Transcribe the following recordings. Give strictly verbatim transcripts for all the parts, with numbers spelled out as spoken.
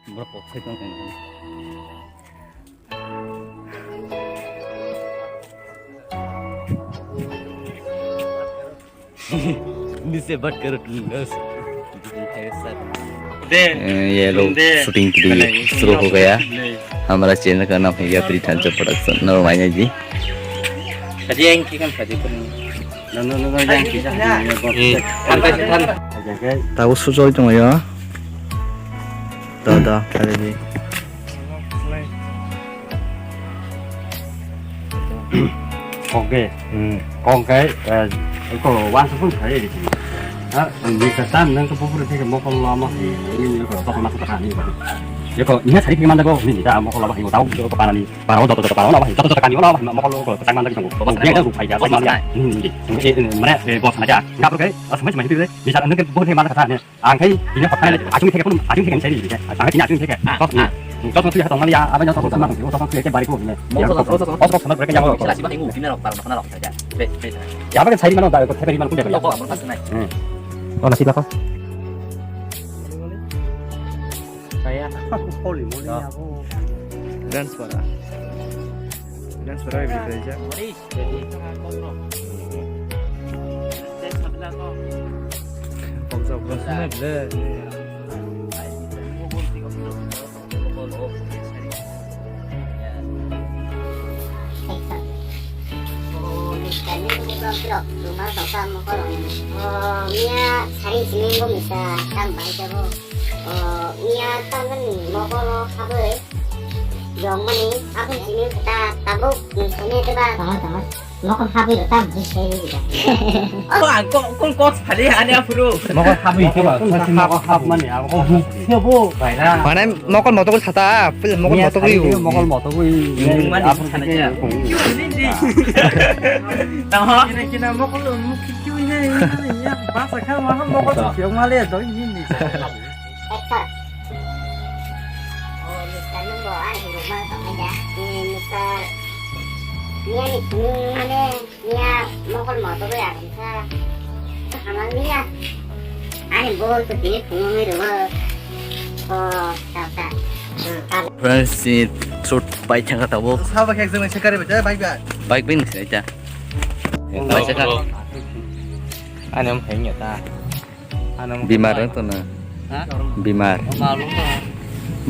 Borok kok sai tong khe. Nise bat karo tunas. ये लोग शूटिंग के लिए शुरू हो गया। हमारा चैनल का नाम है यात्री ढांचा प्रोडक्शन। नमो माया जी। Tabo sujol tong ya. Da da, ada di. Kok de. Hmm. Kok kai, eh, ko wan su pun kai di. Ha, ni ka tan nang ko pupur ke mokol lama. Ini ni ko to ma ta ni. Ye ko ni sari ke manda ko ni ta mokol lama ko tau ko panani. Para o to to para lama. To to kani lama mokol ko ta manda ko. Ko ya ko ai ya ko ma ya. Ni ni. Ni mane ko sa ja. Ga pro ke. As mai mai di. Ni sa nang ko pupur ke manda ka ni. Ang khai bini hotnai le achung theke phunu achung theke sai ri. Ang khai bini achung theke. Ah, ah. Kosong tui hatong mali ya, abang jang kosong tui hatong, kosong tui ke bari ko ni. Mokol kosong kosong. Kosong kosong bari ke jang. Sila sila ingu bini rok tar mana rok saja. Be be. Ya abang sai mano da ko theberi man kunde. Loko amor pas nai. Hmm. Oh, nasi belakang. Saya. Holy moly ya, bu. Dance para. Dance para beri kerja. Miya sari simi bo misa tam bai jabo. Miya tam ni mokolo haboi. Jong mani aboni simi ta tabuk ni simi te ba. Tama tama. Mokol habwi rw tam, je se rw rw. Ko ang ko, ko, ko sali ani aphuru. Mokol habwi ke ba, sasi mokol hab mani, ang ko hub se bo, bai na. Mane mokol moto ko sata, pil mokol moto ko. Mokol moto ko. Mani aphuru sana ke ya. Tama. Kina, kina, mokol mukhi kiu ne, ya, basa kha ma mokol kiu male do ni ni. Actor. Oh, Mister Nungbo, ani hurukma tongkha ya. Ni Mister Miya ni phunung mane, Miya mokol moto bai ang kha. Hamang Miya. Ani bol to tini phunung ni rubo. Oh, ta ta. Hmm, ta. Friends, ni shoot bai thangkha tabuk. Sabo khe ekjon se kare bai, bai bai. Bike bin se ta. Bai se kha. Ani om phai ya ta. Bimar wng tongna. Ha? Bimar.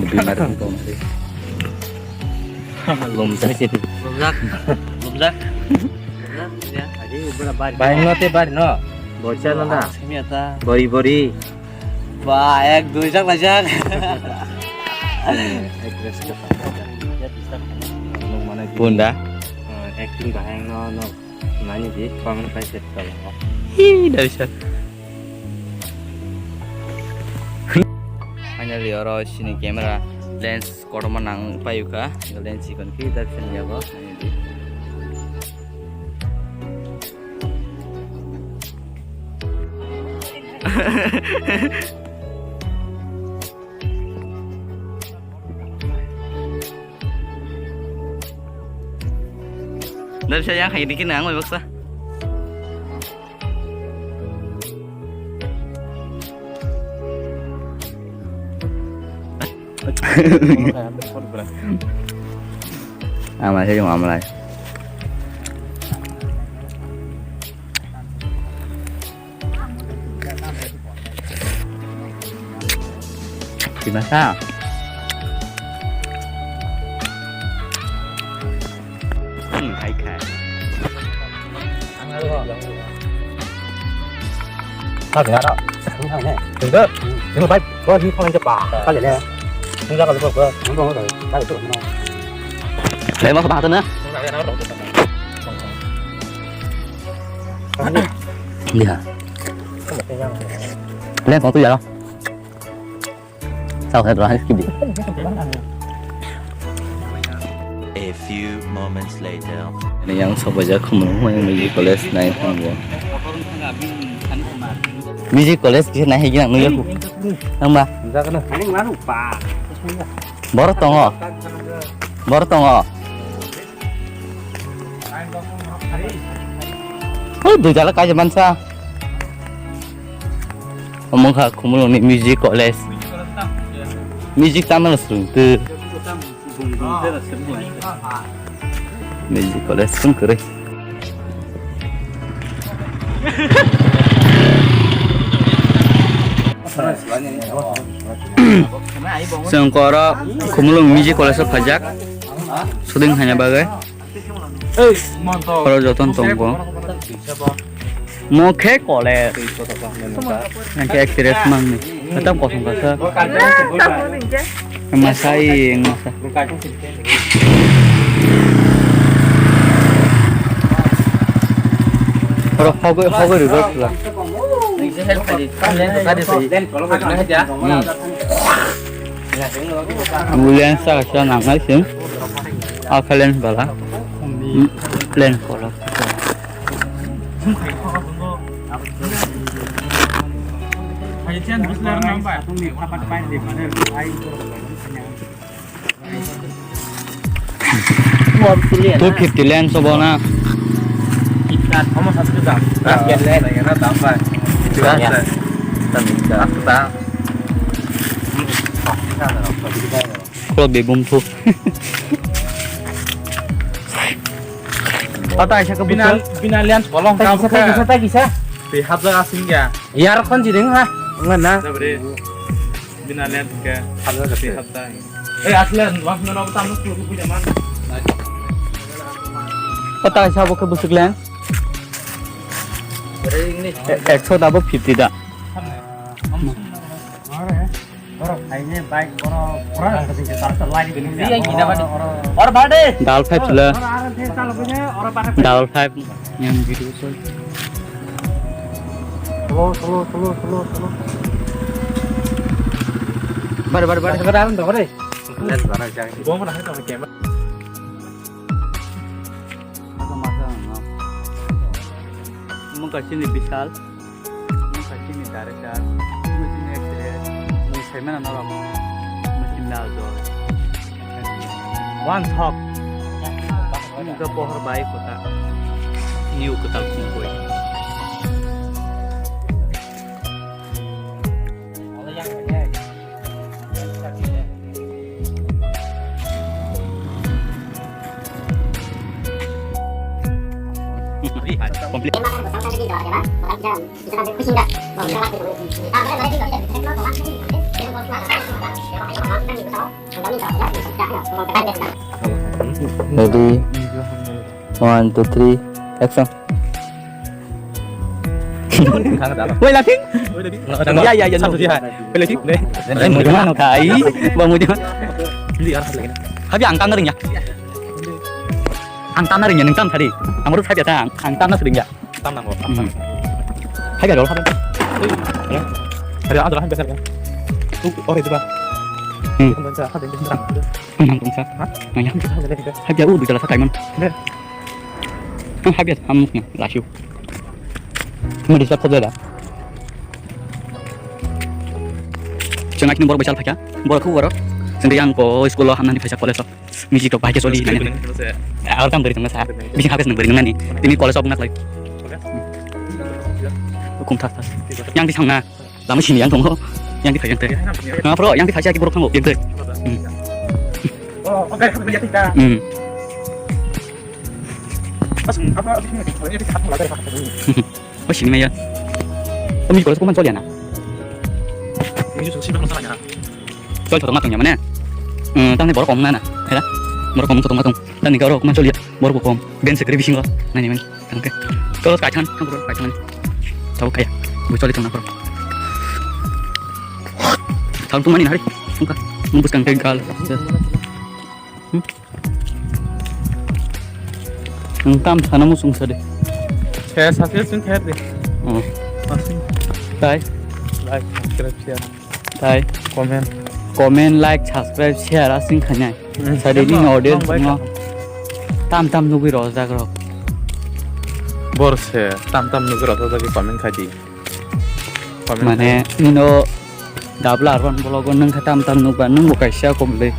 Bimar wng tongna. Lomjak. Lomjak. Lomjak. Lomjak, ya. Bai no te bai no. Bocha no da. Simi ata. Bori bori. Ba, ek dui jak lajak. Bunda. Acting bahai no no. Mani di, comment pai set tolo. Hi, daisa. Finally, oro sini camera lens kotorma nang paiyukha. Lens sikon ki daisa ni yago. Mani di. Dari saya yang kayak dikit nang, baksa. Ama saya cuma amalai. Di masa. Hmm, hai kai. Ka gana ra. Tunggu, tunggu, bai, gua ni phone aja, Pak. Kali ni. Tunggu, kalau gua, gua, gua, gua, gua, gua, gua. Lai, mau ke mana tu, nah? Lihat. Lens waktu ya, lo. Sao, saya terang skip di. A few moments later. Ini yang sok baja khumulwng, yang Music College naik tanggo. Music College kisa naik lagi nang nunggu. Nang ba? Borok tongo. Borok tongo. Oh, dui jala kaisa mansa. Omo wngkha Khumulwngni Music College. Music tamo swrwng twi. Music college swng kwrwi. Chwng koro Khumulwng Music College o phaijak shooting khaina bagwi. Oro joton tongo. Mo khe college. Ang khe actress mangni. Tam kosong kasa. Masai, masa. Oro hogoi, hogoi rwjak sila. Ambulance sa sa nangnai sing. Ambulance bala. Lens kolok. Two fifty lens obo na. Klo bebum thu. Ata aisa ka bina, bina lens bolong kam kisa, kisa, kisa. Bi hapjak asing ya. Yar khon jiding ha. Ngan na. Jabri. Bina lens ke. Hapjak asing. Bi hapjak. Eh, asli lens wang na no tam tu bu jaman. Ata aisa bo ke busuk lens. Ekso da bo fifty da. Dal five sila. Dal five yang video call. Slow, slow, slow, slow, slow. Bare, bare, bare, bare, bare, bare. Let's bare, jang. Bom na hai to camera. Mung kasini Bishal. Mung kasini director, mung kasini actress, mung saimano norok, mung sini ajol. One thok. Mung ka pohor bai kota. New kota kung koi. Ready? One, two, three, action. Wait, laughing? Ya, ya, ya, no. Wait, laughing? Eh, mujuma no kai. Ba mujuma. Habi ang tang ring ya. Ang tang ring ya, nang tang tadi. Ang baru saja tang, ang tang ring ya. Tam nango. Hmm. Hai ga rol haben. Ada ada lah biasa ya. Tu ore itu ba. Hmm. Kan sa hade ni sa. Nang tong sa. Ha? Nang ya. Hai ga u dujala sa kaiman. Ne. Kan hai ga ham ni la shu. Mari sa khoda da. Chengak ni bor besal phaka. Bor khu bor. Sendiri yang ko school lo hamna ni phasa college lo. Music rok bahai khe soli nani. Ar tam beri tongna sa. Bising habes nang beri nang nani. Tini college of nang lai. Hukum thak thak. Yang di thangna. Lama sini yang tongo. Yang di phai yang te. Na pro yang di phai ki borok thango yang te. Hmm. Hmm. O sini maya. O music college ko man choliya na. Chol chotong ma tongya mane. Hmm, tamni borok kom na na. Hela. Borok kom chotong ma tong. Tamni borok man choliya. Borok kom. Ben sekre bisingo. Nani man. Tangke. Cholo kaithan, tang borok kaithan. Tabo kaya. Bu choli tong na borok. Thang tu mani hari. Sungka. Mung buskang ke gal. Hmm? Ang tam sana mo sung sa de. Kaya sa kaya sung kaya de. Oh. Asing. Tai. Like, subscribe, share. Tai. Comment. Comment, like, subscribe, share asing khanya. Hmm. Sa de ni audience no. Tam tam nugui rojak rok. Bor se tam tam nugui rojak comment khai di. Mane nino dabla arwan bologo nung kha tam tam nukba nung bo kaisa komle.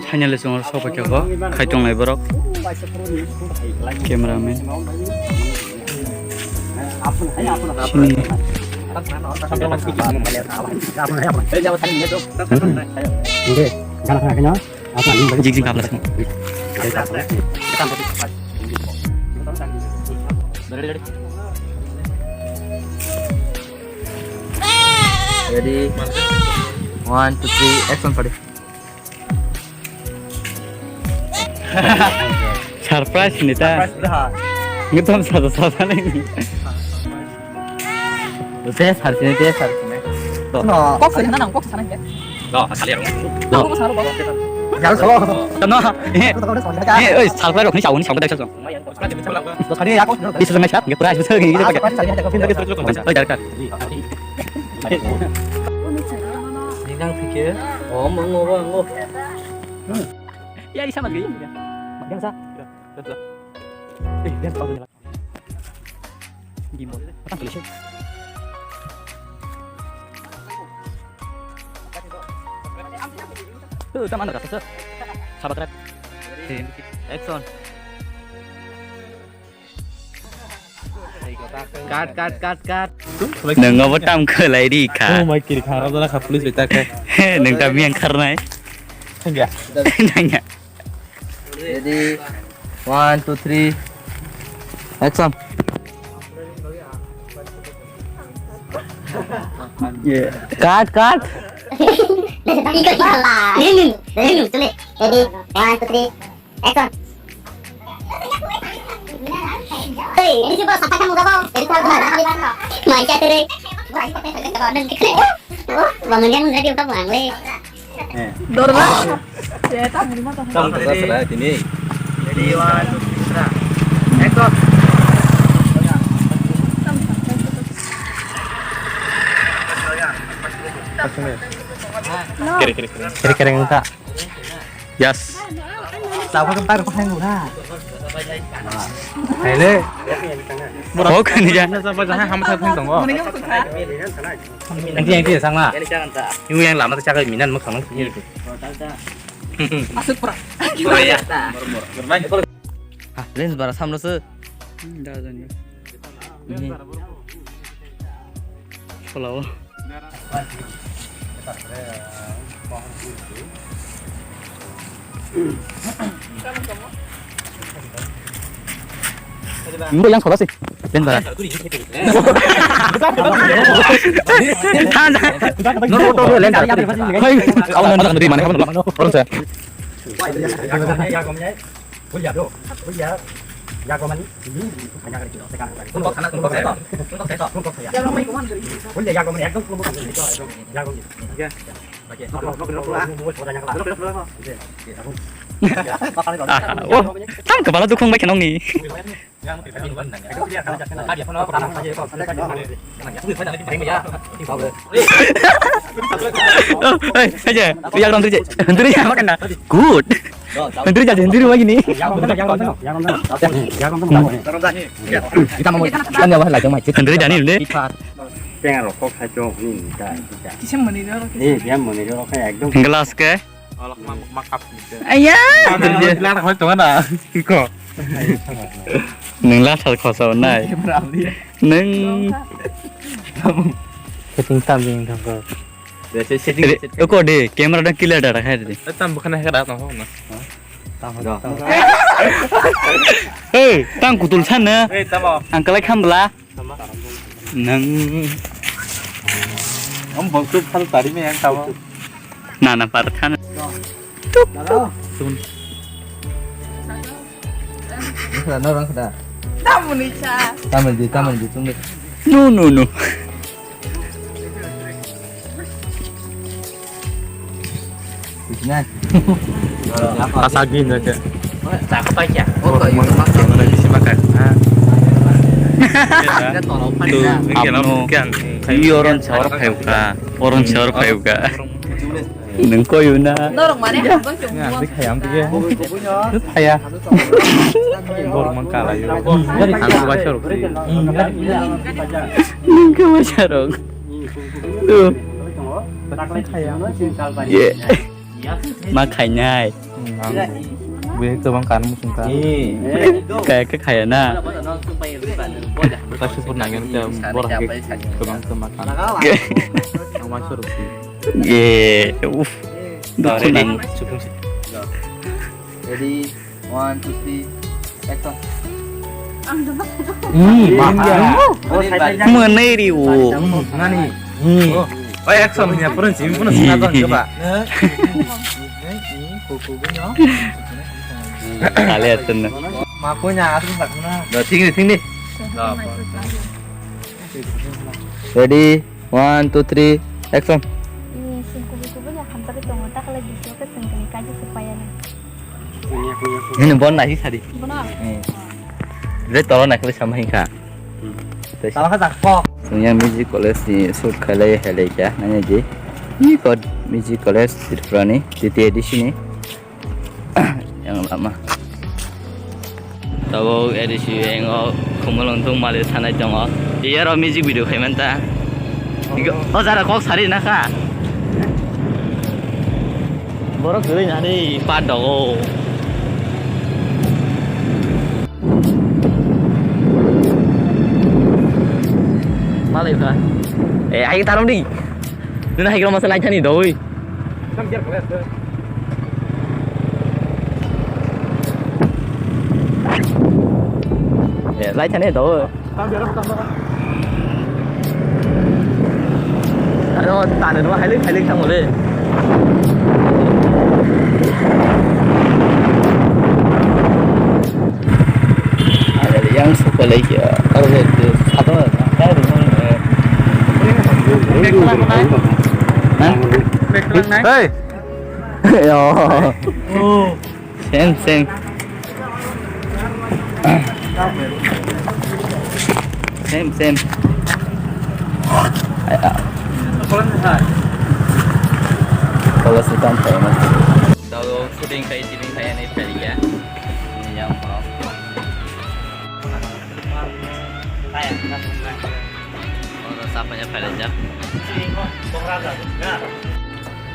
Finally chwng oro sopai kha bo khai tongnai borok cameraman. Sini. Jik jik kaplas. Ready? One, two, three, action, padi. Surprise ni ta. Surprise dah. Ngitam sada sada ni. Te sar sini, te sar sini. No. Kok sana nang, kok sana ya. No, asal ya. No. Kok sana kok. Jangan solo. No. Eh. Eh, oi, surprise rok ni sauni sauni dah. Bisa main siap, nggak pernah bisa gini gitu pakai. Oi, director. Ini yang pikir. Oh, mau ngobrol, ngobrol. Ya, bisa lagi. Yang sa. Eh, dia tahu. Gimbal. Patang kali sih. Tuh, sama ada kata. Sahabat rap. Action. Cut, cut, cut, cut. Nang apa tam kelai di ka? Oh my, kiri khara dana kha police beta ke. Nang tam yang karnai. Enggak. Nanya. Ready? One, two, three. Action. Yeah. Cut, cut. Ready? One, two, three. Action. Hey, ini coba sampai kamu gak mau. Jadi kalau nggak ada kali mana? Manja tuh deh. Bangun yang nggak diutak bang le. Dorba. Ya, tak, ini mah tak. Tang terus lah ini. Ready, one, two, three. Action. Kiri, kiri, kiri. Kiri, kiri, enggak. Yes. Tahu kan baru pakai murah. Hele. Oh, kan ya. Sama sama sama sama sama dong. Mending yang itu ya, sama. Ini yang lama tuh cakap minat mau kangen sini itu. Asuk pra. Oh iya. Ah, lens bara samno se. Hmm, dah dah ni. Ini. Kalau. Ini yang salah sih. Lens bara. Than, than. No, no, no, lens bara. Hei, kawan mana kan tadi mana kawan orang saya. Ah, oh, tam kepala dukung baik kenong ni. Hei, aja, yang orang tu je, hentri ya makan dah. Good. Hentri aja, hentri lagi ni. Kita mau, kan ya wah lagi mai. Hentri dani deh. Tengah rokok saja ni, kita, kita. Kisah menir orang. Eh, dia menir orang kayak ekdom. Gelas ke? Olok ma, ma cup gitu. Ayah. Lar hoi to na. Kiko. Neng lar sal khoso nai. Neng. Setting tam jing thang ko. Setting. Ko de camera da clear da rakhai de. Tam bukan hai ka da tong ho na. Tam ho. Hei, tang kutul san na. Hei, tamo. Ang kalai kham bla. Nang. Om boktu phal tari me yang tamo. Na na par than. Tuk tuk. Khada no rang khada. Tamoni cha. Tamoni di, tamoni di tung de. No no no. Pasagin aja. Cakep aja. Oh, kayak gitu makan. Mana bisa makan? Ah. Tuh, ini apa? Iya, orang sahur kayak buka. Orang sahur kayak buka. Neng koyu na. Norok mane hamjak chong. Nang buang. Kayak apa ya? Saya. Bor mangkala yo. Dari aku baca rok. Neng ke baca rok. Tuh. Ye. Ma khainai. Bui kebang kan muchung ka. Kaya ke khaya na. Kaisa pun nangya, borok hai khe kwbang kwma kha. Ang uaisa rwkhe. Ye, uff. Dukhu nang. Ready, one, two, three, action. Hmm, ma. Mwnwi rio. Nani? Hmm. Oi, action ya, purun simi purun sina tong coba. Kale asen na. Ma punya asen tak mana? Do, thik ni, thik ni. Ready, one, two, three, action. Ini sing kubu kubu ya hamtari tongo, tak lagi siapa sing kini kaji supaya nih. Ini bon lagi tadi. Benar. Eh. Dia tolong nak sama hingga. Salah kata kok. Yang music college ni shoot khalai halai ya, nanya ji. Ini kod music college Tripura ni, D T A D C ni. Yang lama. Tabuk A D C wng o Khumulwng thung malik sanai tongo. Iyaro music video khai manta. O jara kok sari na kha. Borok kwrwi nani pat dogo. Malai kha. Eh, ai tarom di. Nuna hai kro masa lai thani doi. Eh, lai thani do. Aro tani no hailek hailek thango le. Yang suka lagi ya. Aro le satu. Hey. Yo. Same, same. Same, same. Ay, ah. Kalau sedang famous. Kalau shooting kayak sini kayak ini kali ya. Ini yang mau. Kalau siapa yang paling jauh?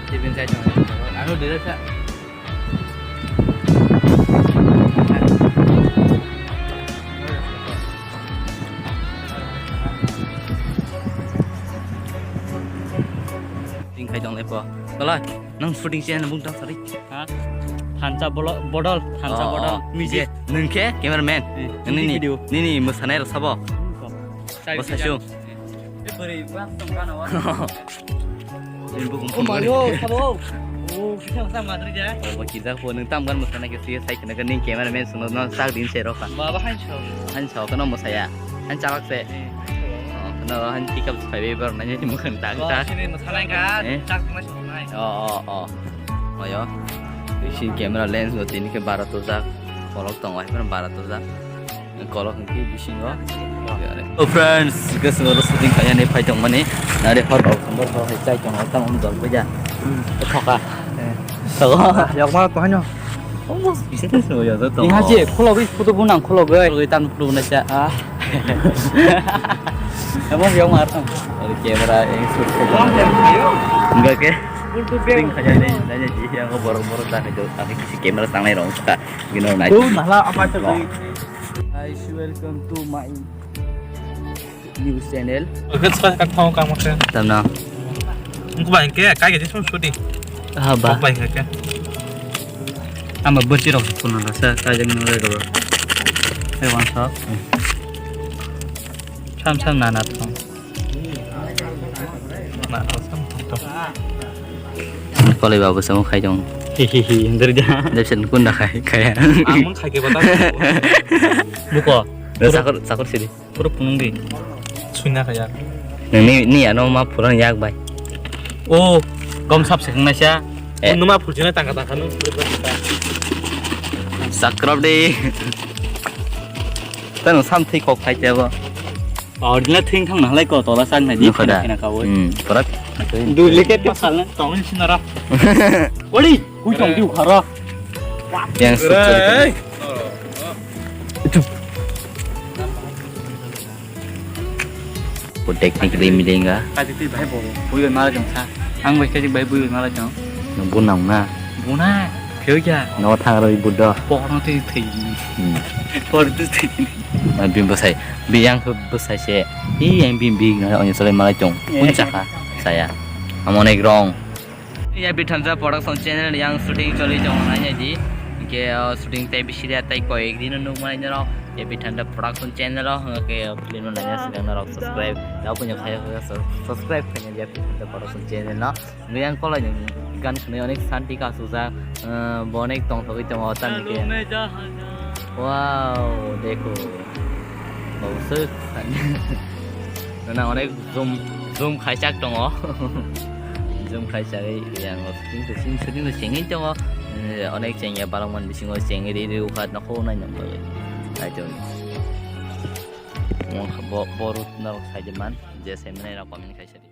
Sibin saya cuma. Anu dia sa. Shooting khai tong lai po. Tolai, nang shooting se nang bung tang sari. Ha? Thansa bolo-, bodol, thansa bodol. Oh, oh. Music. Je, nung khe cameraman. Eh, nini, music video. Nini mwsanai rok sabo. Bwsai sung. Eh, bwrwi bwsai tong gana o. Nini bukhung. Oh, Mario, sabo. Oh, kisa masa madri ja. Oh, bo kijak bo nung tam gan mwsana khe siya sai khna ning cameraman sung no sak din se rokha. Baba han so. Han so kano mwsaya. Han chalak se. Eh, han so. Oh, kano han pick up phai be bar nani mwkhang tak tak. Sini mwsanai ka. Eh? Tak ma sonai. Oh, oh, oh. Oyo. Isin camera lens bo tini khe bara tojak. Kolok tongo, hai phano bara tojak. Kolok hwnkhe bisingo. Oh, friends, hwnkhe chwng oro shooting khainani phai tongmani. Nari hor rok, hor rok hai chai tongo, tamo wng jol puja. Thoka. Thoka. Yok ma to haino. Almost bisa ta soi ya to. Ni haji, khulogwi photo bo nang khulogwi. Khulogwi tam photo bo na cha. Ah. Amo yok mar tong. Ori camera yang shoot ko. Enggak ke? Shooting khainani, nanya ji yang borok borok ta hai do, tapi kisi camera tangnai rong ta. Gino nai. Oh, nala apa tu? Guys, welcome to my news channel. Oke, suka kat mau kamu kan. Tamna. Engko ba engke kai gedi sum sudi. Ha ba. Ba engke. Ama bocchi rok kuno rasa kai jeng nore do. Hai wan sa. Sam sam na na thong. Na thong sam thong. Kolai babu samo khai jong. Hi hi hi, hindir ja. Depsen kun da khai khai. Ang mung khai ke bata. Buko. Sakor sakor sidi. Puro phunung di. Suina kaya. Nini ni ano ma phurang yak bai. O, gom sap se khangna sia. Eh. Numa phurjina tangka tangka nung. Sakrop di. Tang sam thik kok khai tebo. Original thing thang na halai ko tola sang na di. Nukha da. Khina khina ka woi. Hmm, korak. Duplicate ke sal na. Tong ni sinara. Ori, hui tong di ukhara. Yang suka. Ko technique de milenga. Kati ti bhai bo, bui bai mala jong sa. Ang bai kati bai bui bai mala jong. Nang bunang na. Buna. Yo ya. No thang roi buddho. Porno tei thei. Hmm. Por tu thei. Bini bwsai. Bi yang khe bwsai se. I yang bini bini no oni solai malai tong. Eh. Un chakha. Saya. Amo nek rong. Ya Bithanda Production channel yang shooting choli tong nai nai di. Ke, uh, shooting tei bisi dia tei koi ek din nuk mai nero. Ya Bithanda Production channel o ke film no nai sigang norok subscribe. Dau punya kaya kaya subscribe kanya ya Bithanda Production channel no. Nui ang kolai ni gan khwnwi onek santi kasujak, eh, bo onek tongthogwi tongo tamni khe. Wow, dekho. Bo swk sani. Nana onek zoom, zoom khaichak tongo. Zoom khaichagwi yang shooting to sing, shooting to singwi tongo. Eh, onek chengya balokman bisingo chengwi ri ri ukha nokho nai nang bagwi. Ai to. Bo, bo rut norok sai de man, je sai mane rok comment khai sadi.